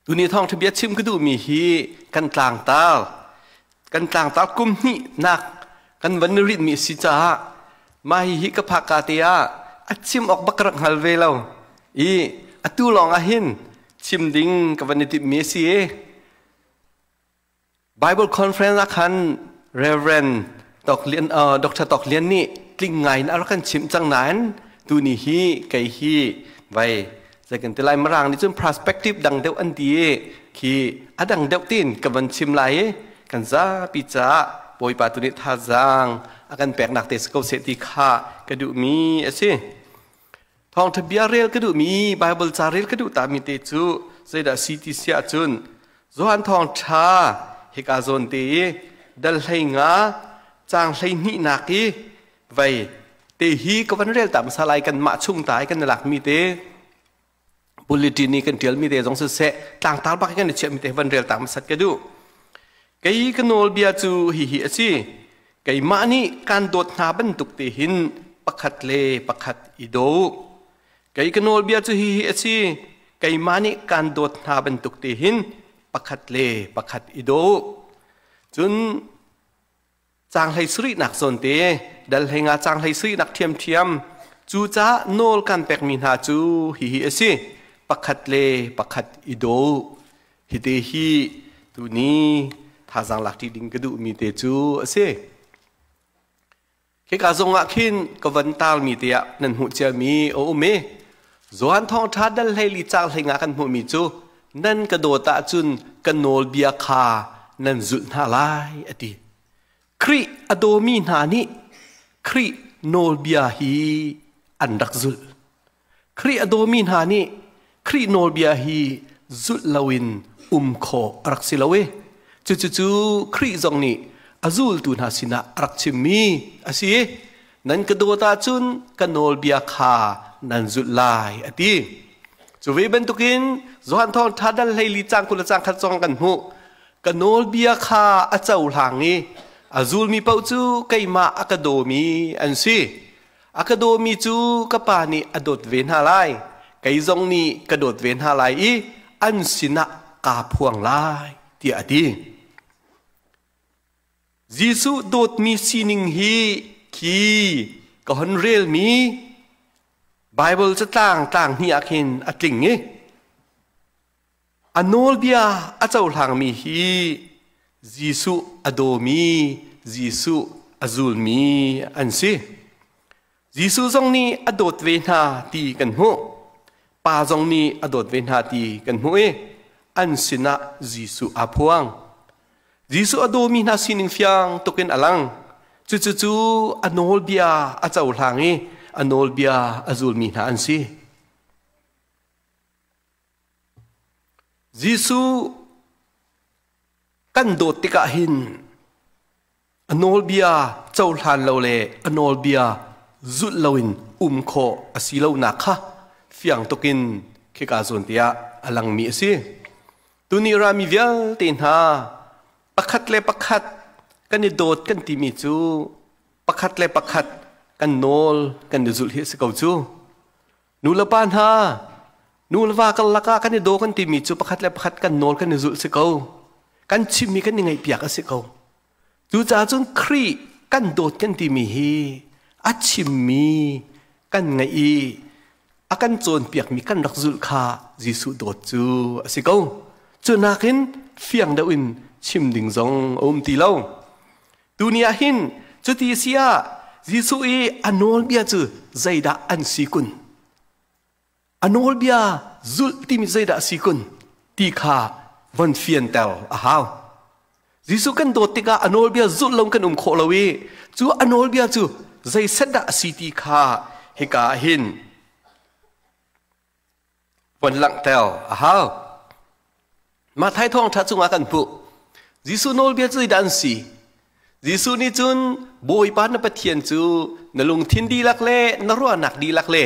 Tuni thawngṭha bia chim ka duhmi hi kan tlangtar kan tlangtar kum hnih nak kan van i rinhmi a si caah mah hihi ka phakka te ah a chim awk bak ka rak hngal ve lo i atu lawng ah hin chim ding ka van i timhmi a si i Bible conference ah khan Reverend Dr. Dr. Tok Lian nih tling ngai in a rak kan chimh cang nain tuni hi kei hi vai zei kan ti lai mirang nih cun perspective dang deuh an ti i khi a dang deuh tin ka van chim lai i kan zapi caah Bawipa tu nih thazaang a kan peknak te si ko seh ti kha ka duhmi a si. Thawngṭha bia rel ka duhmi Bible ca rel ka duh tami te cu zeidah si ti si ahcun Johan thawngṭha hika zawn te i dal 15 caang 12 nak i vei te hi ka van rel ta hmasa lai kan mah chung ta i kan i lakmi te bulletin i kan ṭialmi te zong siseh tlangtar bak i kan i chiahmi te van rel ta hmasat ka duh. Kei ka nawlbia cu hihi a si. Keimah nih kaan dawt hna bantuk te hin pakhat le pakhat i daw u. Kei ka nawlbia cu hihi a si. Keimah nih kaan dawt hna bantuk te hin pakhat le pakhat i daw u. Cun caang 17nak zawn te dal 15 caang 17nak ṭhiamṭhiam cucaah nawl kan pekmi hna cu hihi a si. Pakhat le pakhat i daw u. Hite hi tuni thazaang lak ṭi ding ka duhmi te cu a si. Khika zong ah khin ka van tarmi te ah nan hmuh ciami a um i Johan thawngṭha dal 14 caang 15 kan hmuhmi cu nan ka dawt ahcun ka nawlbia kha nan zulh hna lai a ti. Khrih a dawmi hna nih Khrih nawlbia hi an rak zulh. Khrih a dawmi hna nih Khrih nawlbia hi zulh loin um khawh a rak si lo i cucu Khrih zong nih a zultu hna sinah a rak chimmi a si i nan ka dawt ahcun ka nawlbia kha nan zulh lai a ti. Cu ve bantukin Johan Thawngṭha dal 14 caang 20 le caang 1 zong kan hmuh. Ka nawlbia kha a cohlang i a zulmi paoh cu keimah a ka dawmi an si. A ka dawmi cu ka Pa nih a dawt ve hna lai. Kei zong nih ka dawt ve hna lai i an sinah kaa phuang lai, tiah a ti. Jesuh dawtmi sining hi khi ka hon relmi Baibal catlang tlang hnih ah khin a tling i A nawlbia a cohlangmi hi Jesuh a dawmi, Jesuh a zulmi an si. Jesuh zong nih a dawt ve hna ti kan hmuh. Pa zong nih a dawt ve hna ti kan hmuh i an sinah Jesuh aa phuang. Jesuh a dawmi hna sining fiang tukin a lang. Cucu cu a nawlbia a cohlang i a nawlbia a zulmi hna an si. Jesuh kan dawt tikah hin a nawlbia cohlan lo le a nawlbia zulh loin um khawh a si lonak kha fiang tukin khika zawn tiah a langmi a si. Tuni rami vialte hna pakhat le pakhat kan i dawt kan timi cu pakhat le pakhat kan nawl kan i zulh hi a si ko cu. Nu le pa hna, nu le va karlak ah kan i daw kan timi cu pakhat le pakhat kan nawl kan i zulh si ko. Kan chimmi kan i ngaihpiak a si ko. Cucaah cun Khrih kan dawt kan timi hi a chimmi kan ngaih i a kan cawnpiakmi kan rak zulh kha Jesuh dawt cu a si ko. Cu nakin fiang deuh in chim ding zong a um ti lo. Tuni ah hin cuti si ah Jesuh i a nawlbia cu zeidah an si kun? A nawlbia zulh timi zeidah a si kun ti kha von fianter a hau. Jesuh kan dawt tikah a nawlbia zulh lo kan um khawh lo i cu a nawlbia cu zei set dah a si ti kha hika ah hin von langhter a hau. Matthai thawngṭha cungah kan hmuh. Jesuh nawlbia cu zeidah an si? Jesuh nih cun Bawipa na Pathian cu na lungthin dihlak le na ruahnak dihlak le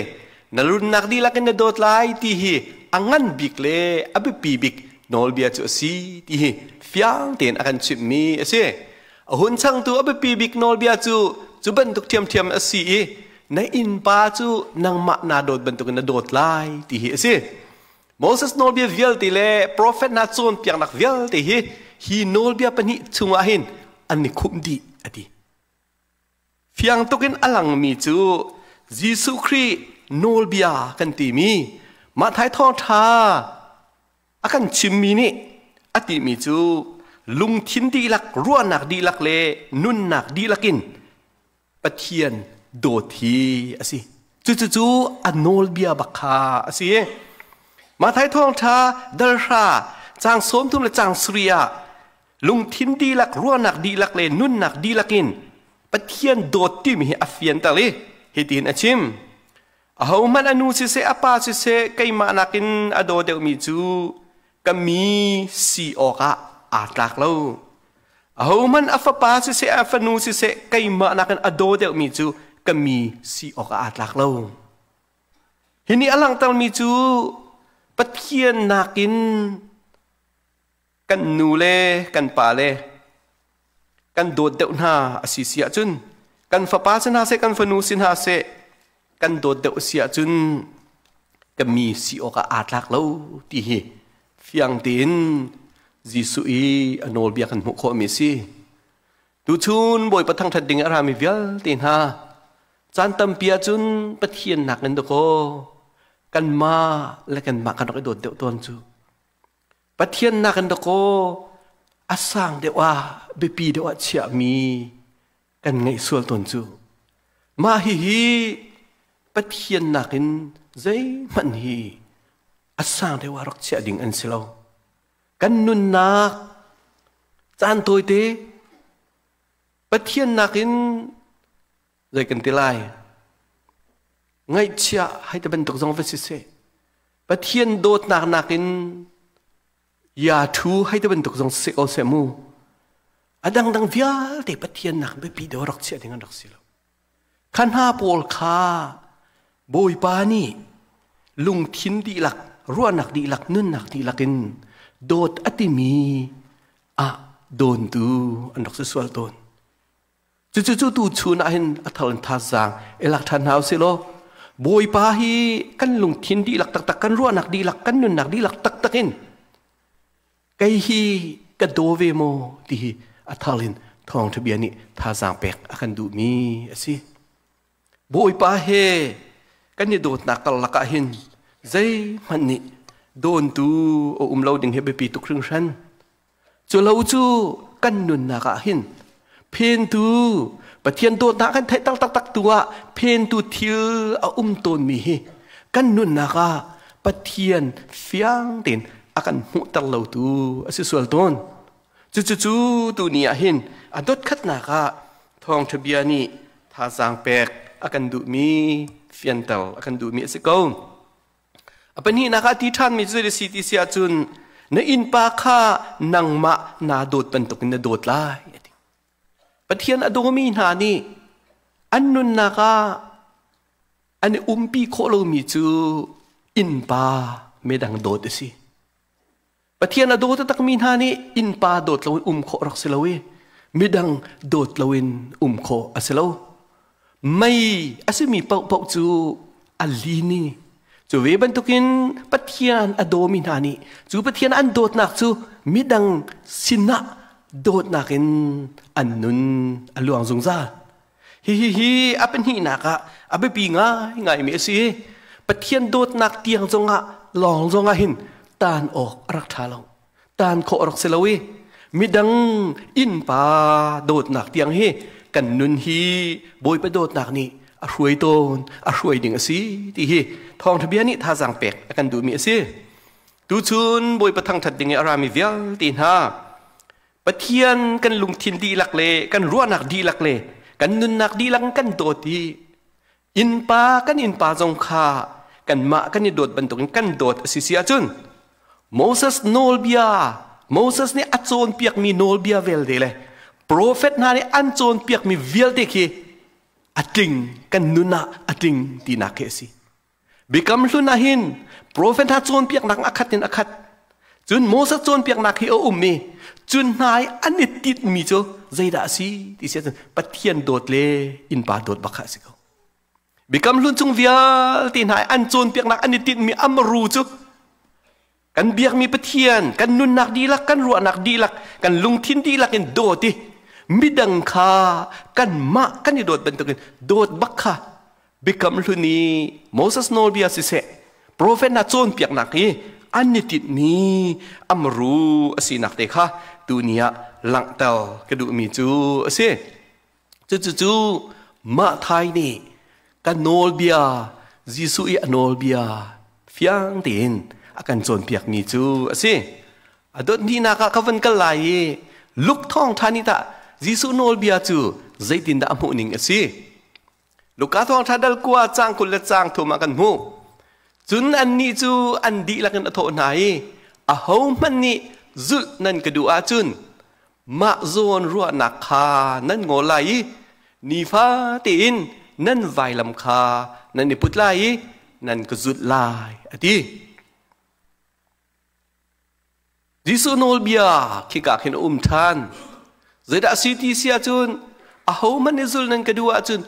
na runnak dihlak in na dawt lai ti hi a ngan bik le a biapi bik nawlbia cu a si ti hi fiang tein a kan chimhmi a si. A hun changtu a biapi bik nawlbia cu cu bantuk ṭhiamṭhiam a si i na innpa cu nangmah naa dawt bantukin na dawt lai ti hi a si. Moses nawlbia vialte le profet hna cawnpiaknak vialte hi hi nawlbia pahnih chungah hin an i khumh dih a ti. Fiang tukin a langmi cu Jesuh Khrih nawlbia kan timi Matthai thawngṭha a kan chimmi nih a timi cu lungthin dihlak, ruahnak dihlak le nunnak dihlak in Pathian dawt hi a si. Cucu a nawlbia bak kha a si. Matthai thawngṭha dal hra caang 30 le caang 7 ah lungthin dihlak, ruahnak dihlak le nunnak dihlak in Pathian dawt timi hi a fianter i hitin a chim. Ahohmanh a nu siseh a pa siseh keimah nakin a daw deuhmi cu ka mi si awkah aa tlak lo. Ahohmanh a fapa siseh a fanu siseh keimah nakin a daw deuhmi cu ka mi si awkah aa tlak lo. Hi nih a langhtermi cu Pathian nakin kan nu le kan pa le kan dawt deuh hna a si si ahcun, kan fapa si hna seh, kan fanu si hna seh, kan dawt deuh a si ahcun ka mi si awkah aa tlak lo ti hi fiang tein Jesuh i a nawlbia kan hmuh khawhmi a si. Tuchun Bawipa thangṭhat ding a rami vialte hna, caan tampi ahcun Pathian nakin dakaw kanmah le kanmah kan rak i dawt deuh tawn cu. Pathian nakin dakaw a sang deuh ah, biapi deuh ah chiahmi kan ngeih sual tawn cu. Mah hihi Pathian nakin zeihmanh hi a sang deuh ah rak chiah ding an si lo. Kan nunnak caan tawite Pathian nakin zei kan ti lai, ngaihchia hei ti bantuk zong va si seh, Pathian dawtnak nakin ya thu hei ti bantuk zong si ko seh mu, a dangdang vialte Pathian nak biapi deuh rak chiah ding an rak si lo. Kha hna pawl kha Bawipa nih lungthin dihlak, ruahnak dihlak, nunnak dihlak in dawt a timi ah dawntu an rak si sual tawn. Cucu cu tu chun ah hin a thar in thazaang i lak ṭhan hna usih law Bawipa hi kan lungthin dihlak taktak, kan ruahnak dihlak, kan nunnak dihlak taktak in kei hi ka daw ve maw ti hi a thar in thawngṭha bia nih thazaang pek a kan duhmi a si. Bawipa he kan i dawtnak karlak ah hin zeihmanh nih dawntu a um lo ding hi biapi tuk hringhran. Cu lo cu kan nunnak ah hin phentu Pathian dawtnak kan theih taktak tu ah phentu thil a um tawnmi hi kan nunnak ah Pathian fiang tein a kan hmuhter lotu a si sual tawn. Cucu tu ni ah hin a dotkhatnak ah thawngṭha bia nih thazaang pek a kan duhmi, fianter a kan duhmi a si ko. A pahnihnak ah ti ṭhanmi cu zei si ti si ahcun na innpa kha nangmah naa dawt bantukin na dawt lai a ti. Pathian a dawmi hna nih an nunnak ah an i umpi khawh lomi cu innpa midang dawt a si. Pathian a daw taktakmi hna nih innpa dawt loin um khawh rak si lo i midang dawt loin um khawh a si lo. Mei a simi paohpaoh cu a lin i cu ve bantukin Pathian a dawmi hna nih cu Pathian an dawtnak cu midang sinah dawtnak in an nun a luang zungzal. Hihi hi a pahnihnak ah a biapi ngaingaimi a si i Pathian dawtnak tiang zongah lawng zongah hin taan awk a rak ṭha lo. Taan khawh a rak si lo i midang innpa dawtnak tiang hi kan nun hi Bawipa dawtnak nih a hruai tawn, a hruai ding a si ti hi thawngṭha bia nih thazaang pek a kan duhmi a si. Tuchun Bawipa thangṭhat ding i a rami vialte hna, Pathian kan lungthin dihlak le kan ruahnak dihlak le kan nunnak dihlak kan dawt i innpa kan innpa zong kha kanmah kan i dawt bantukin kan dawt a si si ahcun Moses nawlbia, Moses nih a cawnpiakmi nawlbia vialte le profet hna nih an cawnpiakmi vialte khi a tling, kan nun ah a tling tinak khi a si. Biakam Hlun ah hin profet hna cawnpiaknak a khat in a khat. Cun Moses cawnpiaknak hi a um i cun hna i an i titmi cu zeidah a si ti si ahcun Pathian dawt le innpa dawt bak kha a si ko. Biakam Hlun chung vialte hna i an cawnpiaknak an i tinhmi amaru cu Kan biakmi Pathian, kan nunnak dihlak, kan ruahnak dihlak, kan lungthin dihlak in dawt i midang kha kanmah kan i dawt bantukin dawt bak kha Biakam Hlun i Moses nawlbia siseh, profet hna cawnpiaknak hi an i tinhmi amru a sinak te kha tuni ah langhter ka duhmi cu a si. Cucu mah thai nih kan nawlbia Jesuh i a nawlbia fiang tein a kan cawnpiakmi cu a si. A dot hnihnak ah ka van kal lai i Luke thawngṭha nih tah Jesuh nawlbia cu zeitindah a hmuh ning a si? Luka thawngṭha dal kua caang 20 le caang 30 ah kan hmuh. Cun annih cu an dihlak in a thawh hna i ahohmanh nih zulh nan ka duh ahcun mah zawn ruahnak kha nan ngawl lai i nifa tein nan vailam kha nan i put lai i nan ka zulh lai, a ti. Jesuh nawlbia khika khin a um ṭhan. Zeidah a si ti si ahcun ahohmanh nih zul nan ka duh ahcun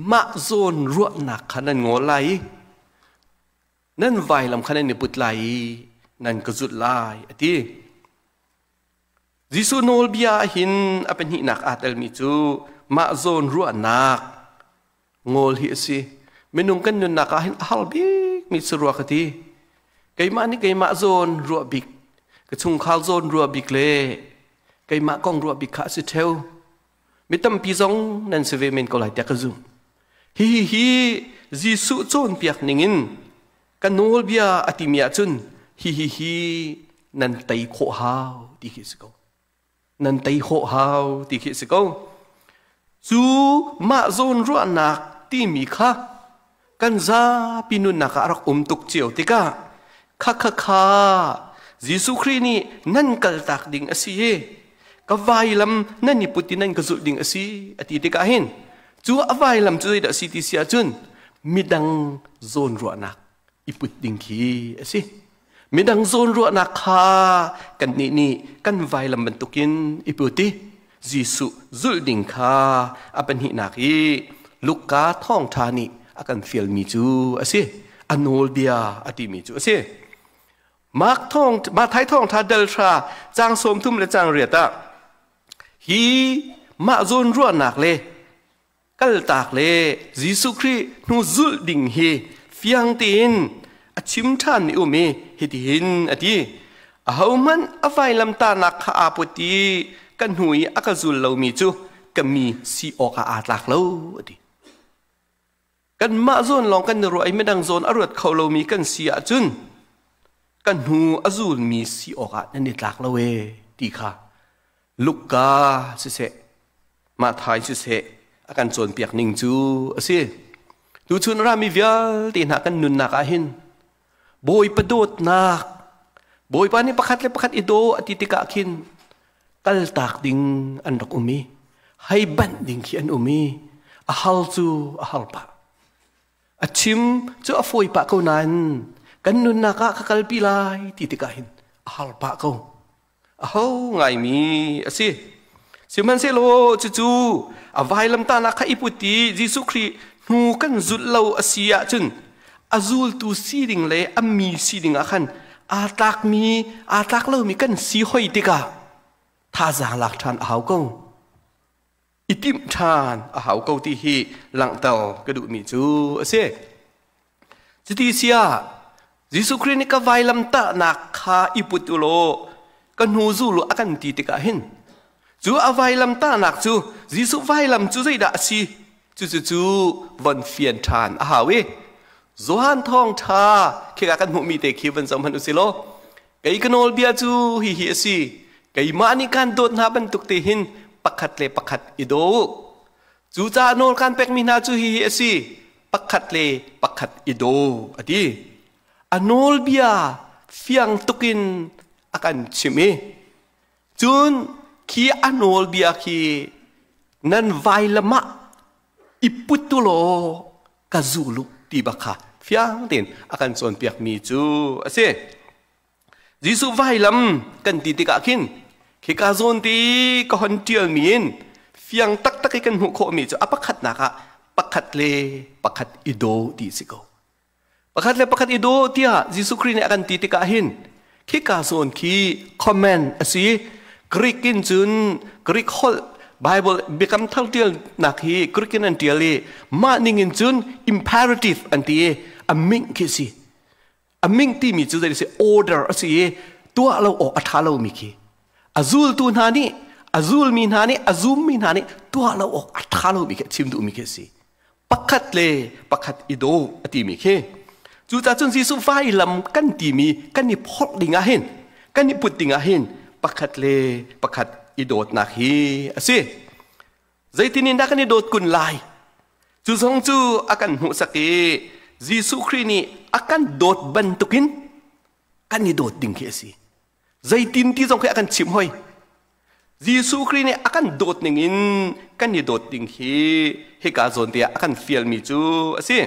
mah zawn ruahnak kha nan ngawl lai i nan vailam kha nan i put lai i nan ka zulh lai, a ti. Jesuh nawlbia ah hin a pahnihnak aa telmi cu mah zawn ruahnak ngawl hi a si. Minung kan nunnak ah hin a har bikmi cu rua ka ti. Keimah nih keimah zawn ruah bik, ka chungkhar zawn ruah bik le keimah kong ruah bik kha a si ṭheo. Mi tampi zong nan si ve men ko lai tiah ka zumh. Hihi hi Jesuh cawnpiak ningin ka nawlbia a timi ahcun hihi hi nan tei khawh hau ti khi a si ko. Nan tei khawh hau ti khi a si ko. Cu mah zawn ruahnak timi kha kan zapi nunnak ah a rak um tuk cio tikah kha kha kha Jesuh Khrih nih nan kaltak ding a si i ka vailam nan i put i nan ka zulh ding a si a ti tikah hin cu a vailam cu zeidah a si ti si ahcun midang zawn ruahnak i put ding khi a si. Midang zawn ruahnak kha kannih nih kan vailam bantukin i put i Jesuh zulh ding kha a pahnihnak i Luka thawngṭha nih a kan fialmi cu a si. A nawlbia a timi cu a si. Mark thawng Matthai thawngṭha dal hra caang 30 le caang 8 ah hi mah zawn ruahnak le kaltak le Jesuh Khrih hnu zulh ding hi fiang tein a chim ṭhanmi um i hitihin a ti. Ahohmanh a vailamtahnak kha aa put i ka hnu i a ka zul lomi cu ka mi si awkah aa tlak lo a ti. Kanmah zawn lawng kan i ruah i midang zawn a ruat kho lomi kan si ahcun ka hnu a zulmi si awkah nan i tlak lo ee ti kha Luka siseh Matthai siseh a kan cawnpiak ning cu a si. Tuchun rami vialte hna kan nunnak ah hin Bawipa dawtnak Bawipa nih pakhat le pakhat i daw a ti tikah khin kaltak ding an rak um i hei banh ding khi an um i a hal cu a har pah. A chim cu a fawi pah ko nain kan nunnak ah ka kalpi lai ti tikah hin a har pah ko. Aho ngaimi a si. Sihmanhsehlaw cucu a vailamtahnak kha i put i Jesuh Khrih hnu kan zulh lo a si ahcun a zultu si ding le a mi si ding ah khan aa tlakmi aa tlak lomi kan si hoi tikah thazaang lak ṭhan a hau ko. I timh ṭhan a hau ko ti hi langhter ka duhmi cu a si. Cuti siah Jesuh Khrih nih ka vailamtahnak kha i put u law ka hnu zul u a kan ti tikah hin cu a vailamtahnak cu Jesuh vailam cu zeidah a si? Cucu cu von fian ṭhan a hau i Johan thawngṭha khika kan hmuhmi te khi van zoh hmanh u si law kei ka nawlbia cu hihi a si keimah nih kaan dawt hna bantuk te hin pakhat le pakhat i daw u. Cucaah nawl kan pekmi hna cu hihi a si, pakhat le pakhat i daw, a ti. A nawlbia fiang tukin a kan chimh i cun khi a nawlbia khi nan vailam ah i put u law ka zul u ti bak kha fiang tein a kan cawnpiakmi cu a si. Jesuh vailam kan ti tikah khin khika zawn ti ka hon ṭialmi in fiang taktak i kan hmuh khawhmi cu a pakhatnak ah pakhat le pakhat i daw ti si ko. Pakhat le pakhat i daw tiah Jesuh Khrih nih a kan ti tikah hin Khika zawn khi comment a si. Greek in cun Greek holh Bible biakam thar tialnak hi Greek in an tial i mah ning in cun imperative an ti i a ming khi si. A ming timi cu zei si order a si i tuah lo awk a ṭha lomi khi. A zultu hna nih a zulmi hna nih a zummi hna nih tuah lo awk a ṭha lomi khi a chim duhmi khi a si. Pakhat le pakhat i daw a timi khi. Cucaah cun Jesuh vailam kan timi kan i phorh ding ah hin kan i put ding ah hin pakhat le pakhat i dawtnak hi a si. Zeitin in dah kan i dawt kun lai? Cu zong cu a kan hmuhsak i Jesuh Khrih nih a kan dawt bantukin kan i dawt ding khi a si. Zeitin ti zong khi a kan chimh hoi. Jesuh Khrih nih a kan dawt ning in kan i dawt ding hi hika zawn te ah a kan fialmi cu a si.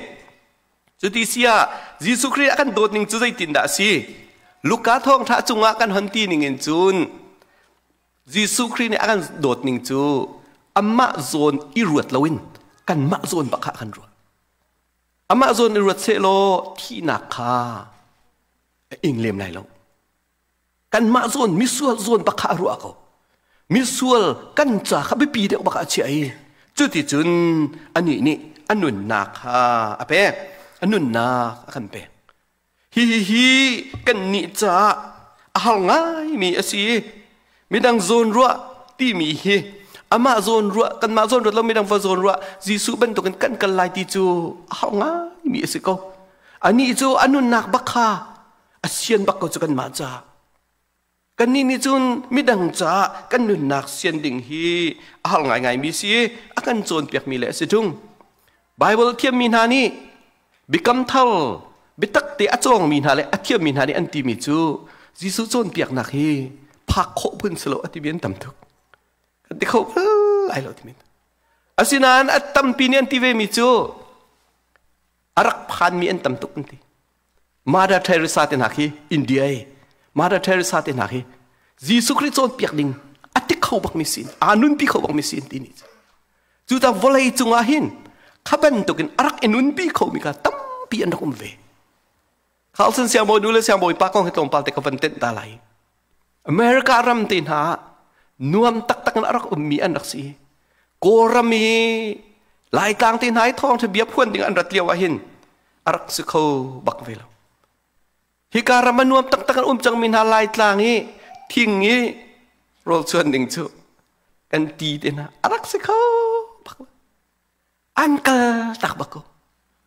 Cuti si ah Jesuh Khrih a kan dawt ning cu zeitindah a si? Luka thawngṭha cungah kan hon ti ning in cun Jesuh Khrih nih a kan dawt ning cu amah zawn i ruat loin kanmah zawn bak kha a kan ruat. Amah zawn i ruat sehlaw thihnak kha a ing lem lai lo. Kanmah zawn misual zawn bak kha a ruah ko. Misual kan ca kha biapi deuh bak ah a chiah i cuticun anih nih a nunnak kha a pek. A nunnak a kan pek. Hihi hi kannih caah a har ngaimi a si i midang zawnruah timi hi amah zawnruah kanmah zawnruat lo midang va zawnruah Jesuh bantukin kan kal lai ti cu a har ngaimi a si ko. Anih cu a nunnak bak kha a sian bak ko cu kanmah caah. Kannih nih cun midang caah kan nunnak sian ding hi a har ngaingaimi si i a kan cawnpiakmi le a si ṭung. Baibal thiammi hna nih biakam thar biatak te a cawngmi hna le a thiammi hna nih an timi cu Jesuh cawnpiaknak hi phak khawh phun si lo a timi an tam tuk. Kan ti kho bal lai lo timi. Asinain a tampi nih an ti vemi cu a rak phanmi an tam tuk an ti. Mother Teresa te hna khi India i Mother Teresa te hna khi Jesuh Khrih cawnpiak ding a ti kho bakmi sin aa nunpi kho bakmi sin ti ni cu ta vawlei cungah hin kha bantukin a rak i nunpi khomi kha tampi an rak um ve. Carlson siangbawi nu le siangbawi pa kong hi tlawmpal te ka van tenh ta lai. America ram te hna ah nuam taktak in a rak ummi an rak si. Kawlram i Laitlang te hna i thawngṭha bia phuan ding an rat lio ah hin a rak si kho bak ve lo. Hika ram a nuam taktak an um cangmi hna Laitlang i thing i rawl chuan ding cu kan ti te hna a rak si kho bak lo. An kal tak bak ko.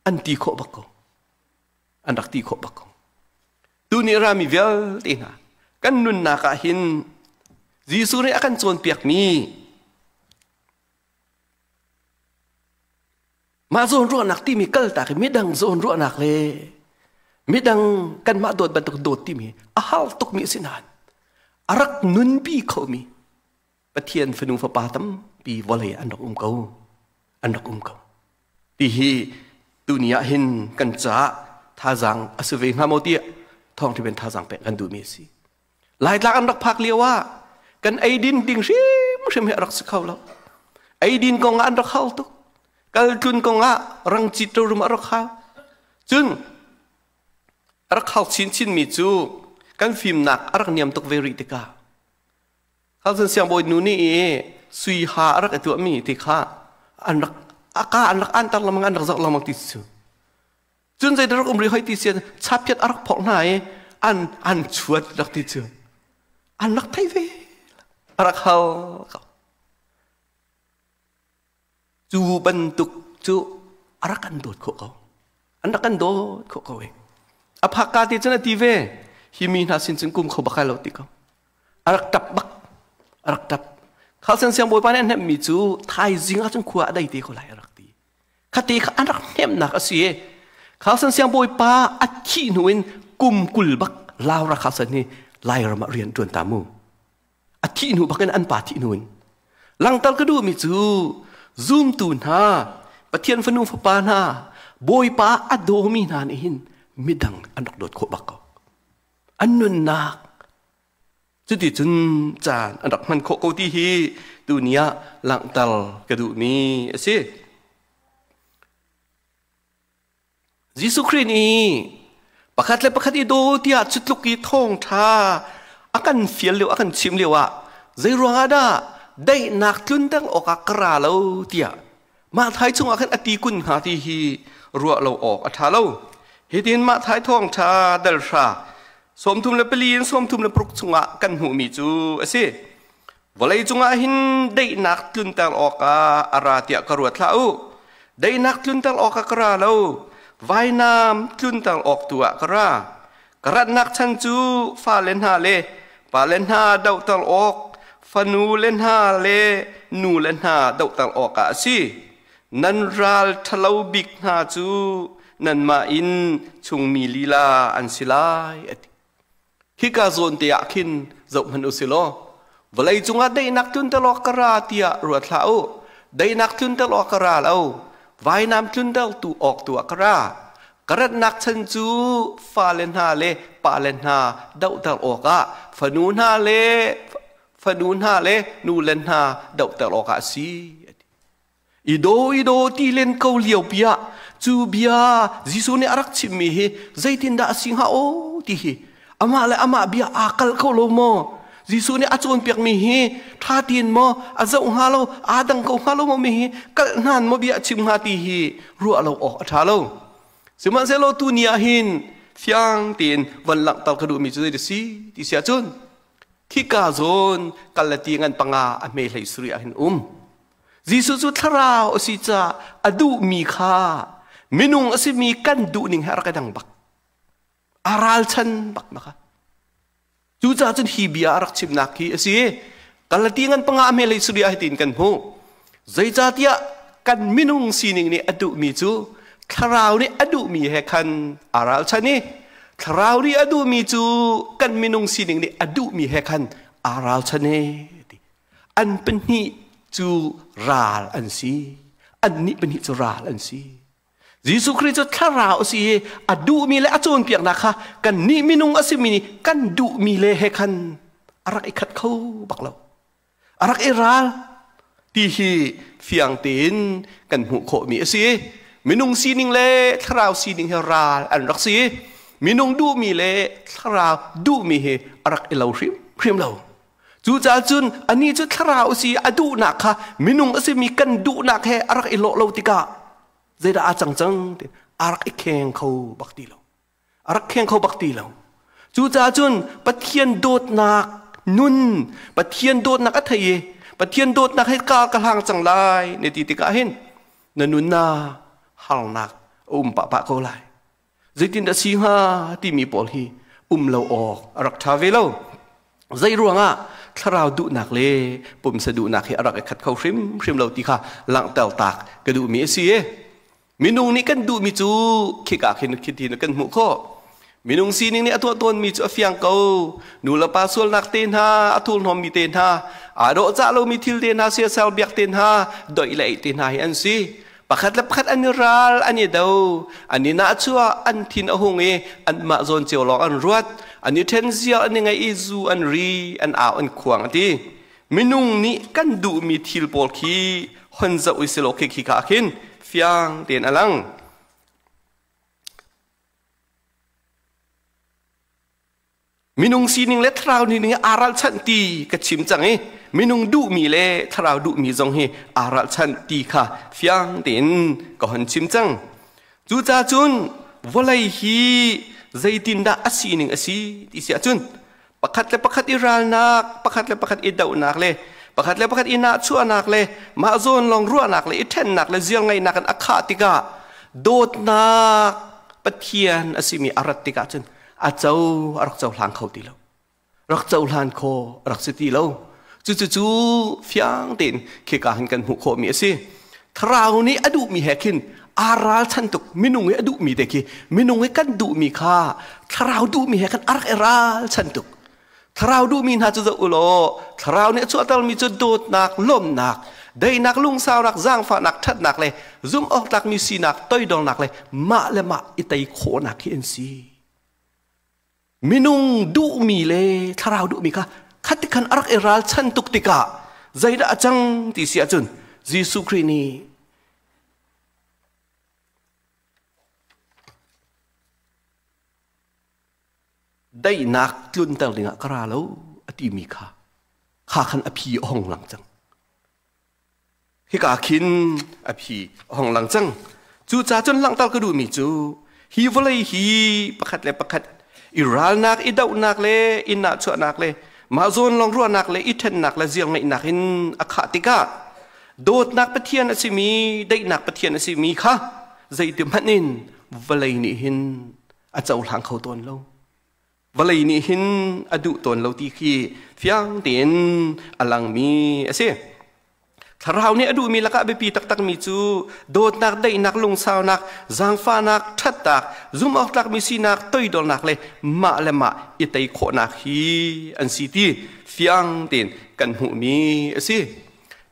An ti khawh bak ko. An rak ti khawh bak ko. Tuni rami vialte hna kan nunnak ah hin Jesuh nih a kan cawnpiakmi mah zawn ruahnak timi kaltak i midang zawn ruahnak le midang kanmah dawt bantuk dawt timi a har tukmi a si nain a rak nunpi khomi Pathian fanu fapa tampi vawlei an rak um ko an rak um ko ti hi tuni ah hin kan caah thazaang a si ve hnga maw tiah thawngṭha ben thazaang pek kan duhmi a si. Laitlang an rak phak lio ah kan eidin ding hrimhrim hi a rak si kho lo. Eidin kong ah an rak hal tuk. Kaltlun kong ah rangcit rum a rak hau. Cun a rak hau chinchinmi cu kan fimnak a rak niam tuk ve rih tikah Carlson siangbawi nu nih i sui ha a rak i tuahmi ti kha an rak a ka an rak antar lengmang an rak zoh lengmang ti cu cun zei rak um rih hoi ti sian chaphiat a rak phorh hna i an an chuat rak ti cu an rak thei ve a rak hal ko Cu bantuk cu a rak kan dawt khawh ko. An rak kan dawt khawh ko e. A phakka te cun a ti ve. Hi mi hna sin cun kum kho bak lo ti ko. A rak tap bak. A rak tap. Khalsan siang bawipa nih a hnemhmi cu thaizing ah cun khua a dai te ko lai a rak ti. Khate kha an rak hnemhnak a si e. Khalsan siang bawipa a thih hnu in kum 20 bak Laura Khalsan hi Lairam ah rian ṭuan ta mu. A thih hnu bakin an pa thih hnu in langter ka duhmi cu zumtu hna Pathian fanu fapa hna Bawipa a dawmi hna nih hin midang an rak dawt khawh bak ko an nunnak cuti cun caan an rak hman khawh ko ti hi tuni ah langhter ka duhmi a si. Jesuh Khrih nih Pakhat le pakhat i daw tiah cutluk i thawngṭha a kan fial lio a kan chim lio ah zei ruangah dah daihnak tlunter awkah ka ra lo tiah mah thai chungah khan a ti kun hnga ti hi ruah lo awk a ṭha lo. Hitin mah thai thawngṭha dal hra 34 in 36 chungah kan hmuhmi cu a si. Vawlei cungah hin daihnak tlunter awkah a ra tiah ka ruat hlah u. Daihnak tlunter awkah ka ra lo, vainam tlunter awk tu ah ka ra. Ka ratnak chan cu fale hna le pale hna dohter awk, fanu le hna le nu le hna dohter awkah a si. Nan ral ṭhalo bik hna cu nanmah in chungmi lila an si lai, a ti. Hika zawn te ah khin zoh hmanh u si law vawlei cungah daihnak tlunter awk ka ra tiah ruat hlah u. Daihnak tlunter awk ka ra lo, vainam tlunter tu awk tu ah ka ra. Ka ratnak chan cu fale hna le pale hna dohter awkah fanu hna le fanu hna le nule hna dohter awkah a si. I daw i daw ti len ko lio pi ah cu bia Jesuh nih a rak chimmi hi zeitindah a si hnga aw ti hi amah le amah bia aa kalh kho lo maw? Jesuh nih a cawnpiakmi hi ṭha tiin maw a zoh hnga lo aa dang ko hnga lo maw mi hi kalh hnan maw bia a chim hnga ti hi ruah lo awk a ṭha lo. Sihmanhsehlaw tu ni ah hin fiang tein von langhter ka duhmi cu zei si ti si ahcun khika zawn kal le ti ngan panga a hme hlei suri ah hin um. Jesuh cu thlarau a si caah a duhmi kha minung a simi kan duhning he a rak i dang bak. A ralchan bak na kha. Cucaah cun hi bia a rak chimnak hi a si. Galati ngan panga a hmelei suri ah hitin kan hmuh. Zeicahtiah kan minung sining nih a duhmi cu thlarau nih a duhmi he khan aa ralchan i thlarau nih a duhmi cu kan minung sining nih a duhmi he khan aa ralchan e ti. An pahnih cu ral an si. Annih pahnih cu ral an si. Jesuh Khrih cu thlarau a si i a duhmi le a cawnpiaknak kha kannih minung a simi nih kan duhmi le he khan a rak i khat kho bak lo. A rak i ral ti hi fiang tein kan hmuh khawhmi a si. Minung sining le thlarau sining hi ral an rak si. Minung duhmi le thlarau duhmi hi a rak i lo hrimhrim lo. Cucaah cun anih cu thlarau a si i a duhnak kha minung a simi kan duhnak he a rak i lawh lo tikah zeidah aa cang cang ti a rak i kheng kho bak ti lo. A rak kheng kho bak ti lo. Cucaah cun Pathian dawtnak nun, Pathian dawtnak a thei i Pathian dawtnak he ka ka hlang cang lai na ti tikah hin na nunnak harnak a um pahpah ko lai. Zeitindah si hnga timi pawl hi um lo awk a rak ṭha ve lo. Zei ruangah thlarau duhnak le pumsa duhnak hi a rak i khat kho hrimhrim lo ti kha langhter tak ka duhmi a si. Minung nih kan duhmi cu khika khin khitin kan hmuh khawh. Minung sining nih a tuah tawnmi cu a fiang ko. Nu le pa sualnak te hna, a thurhnawmmi te hna, aa dawhcah lomi thil te hna, siasal biak te hna, doih le eih te hna hi an si. Pakhat le pakhat an i ral, an i do, an i nahchuah, an thin a hung i anmah zawn cio lawng an ruat, an i ṭhen ziar, an i ngaih i zu an ri, an au, an khuang a ti. Minung nih kan duhmi thil pawl khi hon zoh i silaw khi khi ka khin fiang tein a lang. Minung sining le thlarau sining aa ralchanh ti ka chim cang i minung duhmi le thlarau duhmi zong hi aa ralchanh ti kha fiang tein ka hon chim cang. Cucaah cun vawlei hi zeitindah a sining a si ti si ahcun pakhat le pakhat i ralnak, pakhat le pakhat i dohnak le pakhat le pakhat i nahchuahnak le mah zawn lawng ruahnak le i ṭhennak le ziarngeihnak in a khah tikah dawtnak Pathian a simi a rat tikah cun a co a rak cohlang kho ti lo rak cohlan kho a rak si ti lo cucu fiang tein khika hin kan hmuh khawhmi a si thlarau nih a duhmi he khin aa ralchan tuk minung i a duhmi te khi minung i kan duhmi kha thlarau duhmi he khan a rak i ralchan tuk thlarau duhmi hna cu zoh u law thlarau nih a chuahtermi cu dawtnak lawmhnak daihnak lungsaunak zaangfahnak ṭhatnak le zumhawktlakmi sinak toidornak le mah le mah i tei khawhnak hi an si minung duhmi le thlarau duhmi kha khati khan a rak i ralchan tuk tikah zeidah a cang ti si ahcun Jesuh Khrih nih Daihnak tlunter dingah ka ra lo a timi kha kha khan a phi a hong lang cang. Hika khin a phi a hong lang cang. Cucaah cun langhter ka duhmi cu hi vawlei hi pakhat le pakhat i ralnak, i dohnak le i nahchuahnak le mah zawn lawng ruahnak le i ṭhennak le ziarngeihnak in a khah tikah dawtnak Pathian a simi, daihnak Pathian a simi kha zeiti hmanh in vawlei nih hin a cohlang kho tawn lo. Vawlei nih hin a duh tawn lo ti khi fiang tein a langmi a si. Thlarau nih a duhmi lakah biapi taktakmi cu dawtnak, daihnak, lungsaunak, zaangfahnak, ṭhatnak, zumhawktlakmi sinak, toidornak le mah le mah i tei khawhnak hi an si ti fiang tein kan hmuhmi a si.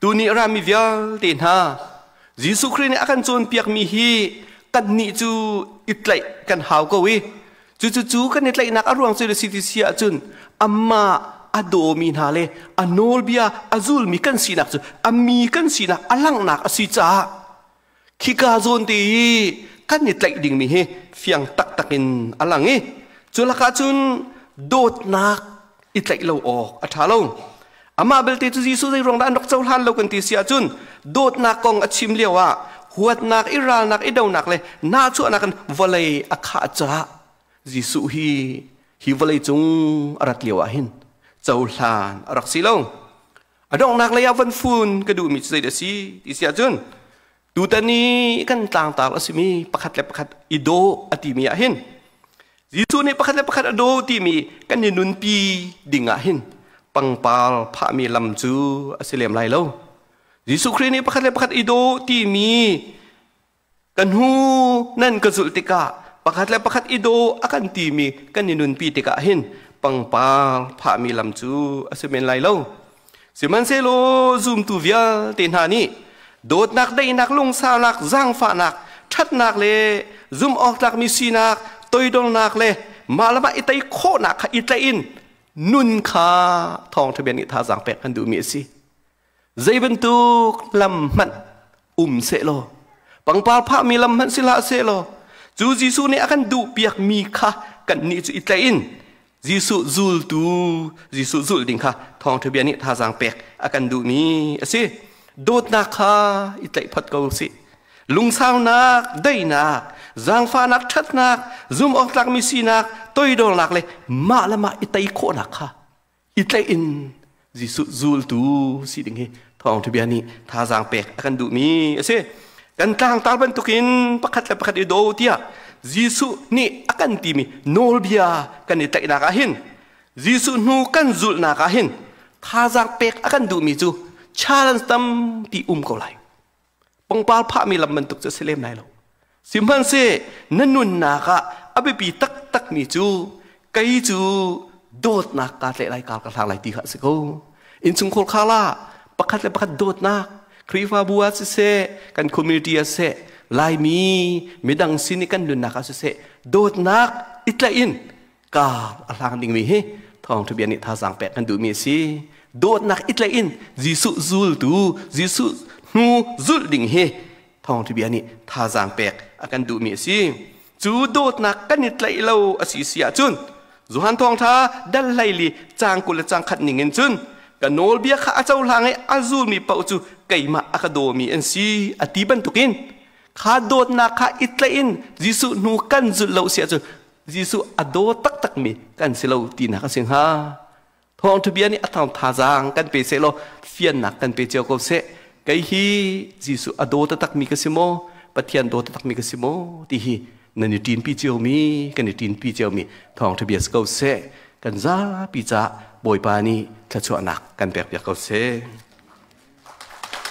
Tuni a rami vialte hna Jesuh Khrih nih a kan cawnpiakmi hi kannih cu i tlaih kan hau ko i cucu kan i tlaihnak a ruang cu si ti si ahcun amah a dawmi hna le a nawlbia a zulmi kan sinak cu a mi kan sinak a langhnak a si caah khika zawn te i kan i tlaih dingmi hi fiang taktak in a lang i cu lakah cun dawtnak i tlaih lo awk a ṭha lo. Amah belte cu Jesuh zei ruang dah an rak cohlan lo kan ti si ahcun dawtnak kong a chim lio ah huatnak, i ralnak, i donak le nahchuahnak in vawlei a khah caah Jesuh hi hi vawlei cung a rat lio ah hin cohlan a rak si lo. A donghnak lei ah van fun ka duhmi cu zeidah a si ti si ahcun tutan i kan tlangtar a simi pakhat le pakhat i daw a timi ah hin Jesuh nih pakhat le pakhat a daw timi kan i nunpi ding ah hin pangpar phahmi lam cu a si lem lai lo. Jesuh Khrih nih pakhat le pakhat i daw timi Ka hnu nan ka zulh tikah pakhat le pakhat i daw a kan timi kan i nunpi tikah hin pangpar phahmi lam cu a si men lai lo. Sihmanhsehlaw zumtu vialte hna nih dawtnak, daihnak, lungsaunak, zaangfahnak, ṭhatnak le zumhawktlakmi sinak, toidornak le mah le mah i tei khawhnak kha i tlaih in nun kha thawngṭha bia nih thazaang pek kan duhmi a si. Zei bantuk lam hmanh um sehlaw, pangpar phahmi lam hmanh si hlah sehlaw, cu Jesuh nih a kan duhpiakmi kha kannih cu i tlaih in Jesuh zultu, Jesuh zulh ding kha thawngṭha bia nih thazaang pek a kan duhmi a si. Dawtnak kha i tlaih phot ko sih. Lungsaunak, daihnak, zaangfahnak, ṭhatnak, zumhawktlakmi sinak, toidornak le mah le mah i tei khawhnak kha i tlaih in Jesuh zultu si ding hi thawngṭha bia nih thazaang pek a kan duhmi a si. Kan tlangtar bantukin pakhat le pakhat i daw tiah Jesuh nih a kan timi nawlbia kan i tlaihnak ah hin Jesuh hnu kan zulhnak ah hin thazaang pek a kan duhmi cu challenge tampi um ko lai. Pangpar phahmi lam bantuk cu a si lem lai lo. Sihmanhseh na nunnak ah a biapi taktakmi cu kei cu dawtnak kaa tlaih lai, kar ka hlang lai ti kha a si ko. Innchungkhar khar ah pakhat le pakhat dawtnak, Khrihfabu ah siseh, kan community ah siseh, Laimi midang sin i kan nunnak ah siseh, dawtnak i tlaih in kar a hlang dingmi hi thawngṭha bia nih thazaang pek kan duhmi a si. Dawtnak i tlaih in Jesuh zultu, Jesuh hnu zulh ding hi thawngṭha bia nih thazaang pek a kan duhmi a si. Cu dawtnak kan i tlaih lo a si si ahcun Johan thawngṭha dal 14 caang 20 le caang khat ning in cun ka nawlbia kha a cohlang i a zulmi paoh cu keimah a ka dawmi an si a ti bantukin kha dawtnak kha i tlaih in Jesuh hnu kan zulh lo si ahcun Jesuh a daw taktakmi kan si lo tinak a si hnga. Thawngṭha bia nih a thang thazaang kan pe seh law fiannak kan pe cio ko seh. Kei hi Jesuh a daw taktakmi ka si maw? Pathian daw taktakmi ka si maw? Ti hi nan i ṭinpi ciomi, kan i ṭinpi ciomi thawngṭha bia si ko seh. Kan zapi caah Bawipa nih thluachuahnak kan pekpiak ko seh.